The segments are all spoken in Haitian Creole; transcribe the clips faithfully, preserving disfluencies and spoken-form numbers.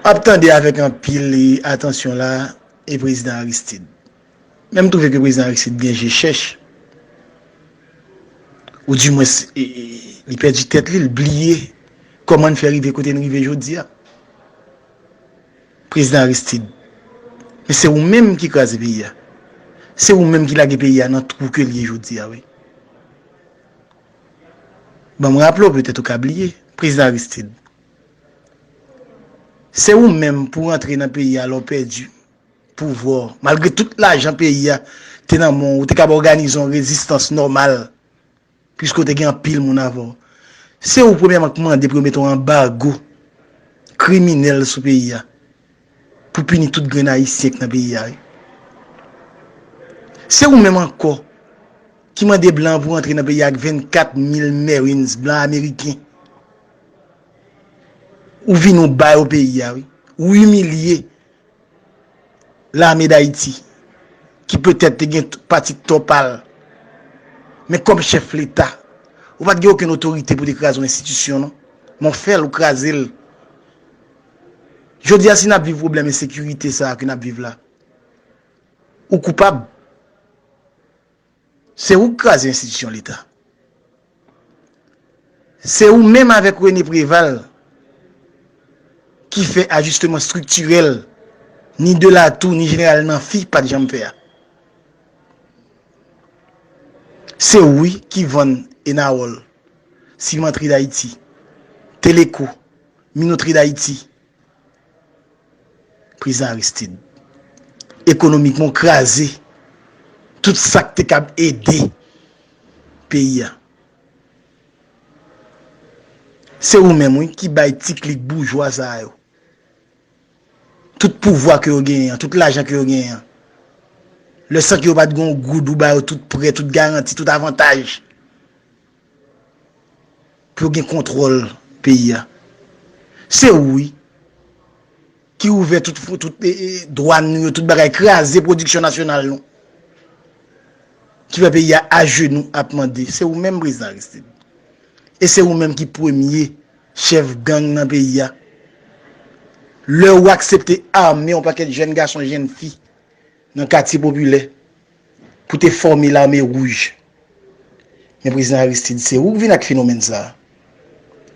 M ap tande avèk anpil atansyon la e prezidan Aristide. Men m twouve ke prezidan Aristide gen je chèch, oudimwens li pèdi tèt li, li bliye kòman n fè rive kote n rive jodi a. Prezidan Aristide, men se ou menm ki kraze peyi a. Se ou menm ki lage peyi a nan twou ke l ye jodi a, wi. Ban m raple w, petèt ou ka bliye, prezidan Aristide. Se ou menm pou rantre nan peyi a lè w pèdi pouvwa w. Malgre tout lajan peyi a te nan men w, ou te kab òganize yon rezistans nòmal, piske w te gen anpil moun avè w. Se ou premyèman k mande pou yo mete yon anbago kriminèl sou peyi a, pou pini tout grenn Ayisyen k nan peyi a, wi. Se ou menm ankò ki mande blan pou rantre nan peyi a ak vennkat mil Marines blan ameriken. Ou vini w ba yo peyi a, wi. Ou imilye Lame Dayiti, ki petèt te gen pati tò pa l. Men kòm chèf Leta, ou pa t gen okenn otorite pou te kraze yon enstitisyon, non. Men w fè l, ou kraze l. Jodi a, si n ap viv pwoblèm ensekirite sa a ke n ap viv la, ou koupab. Se ou k kraze enstitisyon Leta. Se ou menm avèk René Préval ki fè ajisteman estriktirèl ni Delatour ni Jeneral Namphy pa t janm fè a. Se ou, wi, ki vann Enawòl, Simantri Dayiti, Teleko, Minotri Dayiti, prezidan Aristide. Ekonomikman, w kraze tout sa k te kab ede peyi a. Se ou menm, wi, ki bay ti klik boujwa sa a yo tout pouvwa ke yo genyen an, tout lajan ke yo genyen an. Lè san ke yo pa t gen yon goud, ou ba yo tout prè, tout garanti, tout avantaj pou yo gen kontwòl peyi a. Se ou, wi, ki ouvè tout, tout, e, e, dwàn nou yo, tout bagay, kraze pwodiksyon nasyonal nou, ki fè peyi a ajenou ap mande. Se ou menm, prezidan Aristide. E se ou menm ki premye chèf gang nan peyi a. Lè ou aksepte ame yon pakèt jèn gason, jèn fi nan katye popilè pou te fòme Lame Wouj. Men prezidan Aristide, se ou k vin ak fenomèn sa a.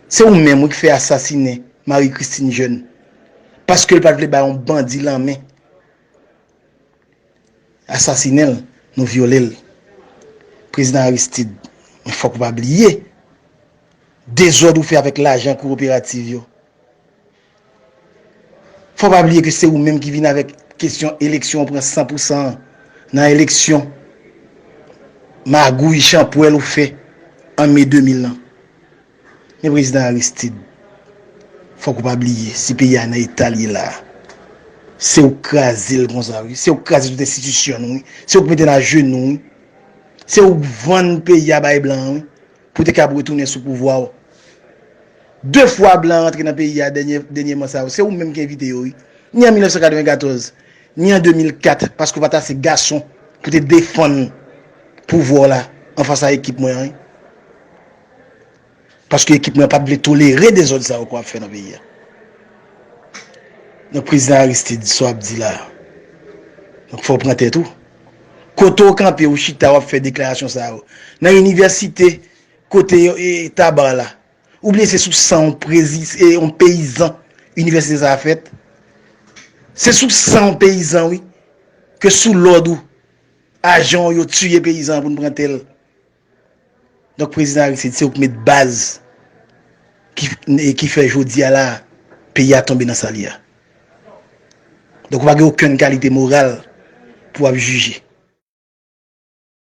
Se ou menm, wi, ki fè asasinen Marie Christine Jeune, paske l pa t vle bay yon bandi lanmen asasinen l, nou vyole l. Prezidan Aristide, men fòk ou pa bliye dezòd ou fè avèk lajan kooperativ yo. Fò pa bliye ke se ou menm ki vin avèk kesyon eleksyon, ou pran san pou san nan eleksyon, magouy, chanpwèl ou fè an me de mil lan. Men prezidan Aristide, fòk ou pa bliye, si peyi a nan eta l ye la a, se ou k kraze l konsa, wi. Se ou k kraze tout enstitisyon nou, wi. Se ou k mete n ajenou, wi. Se ou k vann peyi a bay blan an, wi, pou te kab retounen sou pouvwa w. De fwa blan rantre nan peyi a dènye, dènyèman sa yo, se ou menm ki envite yo, wi. Ni an mil nèf san katrevenkatòz, ni an de mil kat, paske w pa t ase gason pou te defann pouvwa w la anfas a ekip mwen an, wi. Paske ekip mwen pa t vle tolere dezòd sa yo ke w ap fè nan peyi a. Donk, prezidan Aristide, sa w ap di la a, donk, fò w pran tèt ou. Kote w kanpe, ou chita, w ap fè deklarasyon sa yo. Nan inivèsite, kote yo, e, Taba la. Oubyen se sou san yon prezi-, e, yon peyizan inivèsite sa a fèt. Se sou san yon peyizan, wi, ke sou lòd ou, ajan w yo tiye peyizan an pou n pran tè l. Donk, prezidan Aristide, se ou k met baz ki, ki fè jodi a la, peyi a tonbe nan sa l ye a. Donk, ou pa gen okenn kalite moral pou w ap jije.